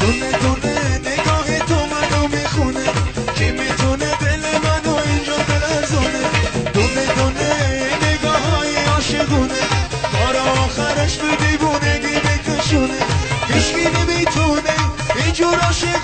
دونه دونه نگاه تو منو میخونه، کی میتونه دل منو اینجا بلرزونه؟ دونه دونه نگاه های عاشقونه، کار آخرش به دیوونگی بکشونه. هیچکی نمیتونه اینجور عاشق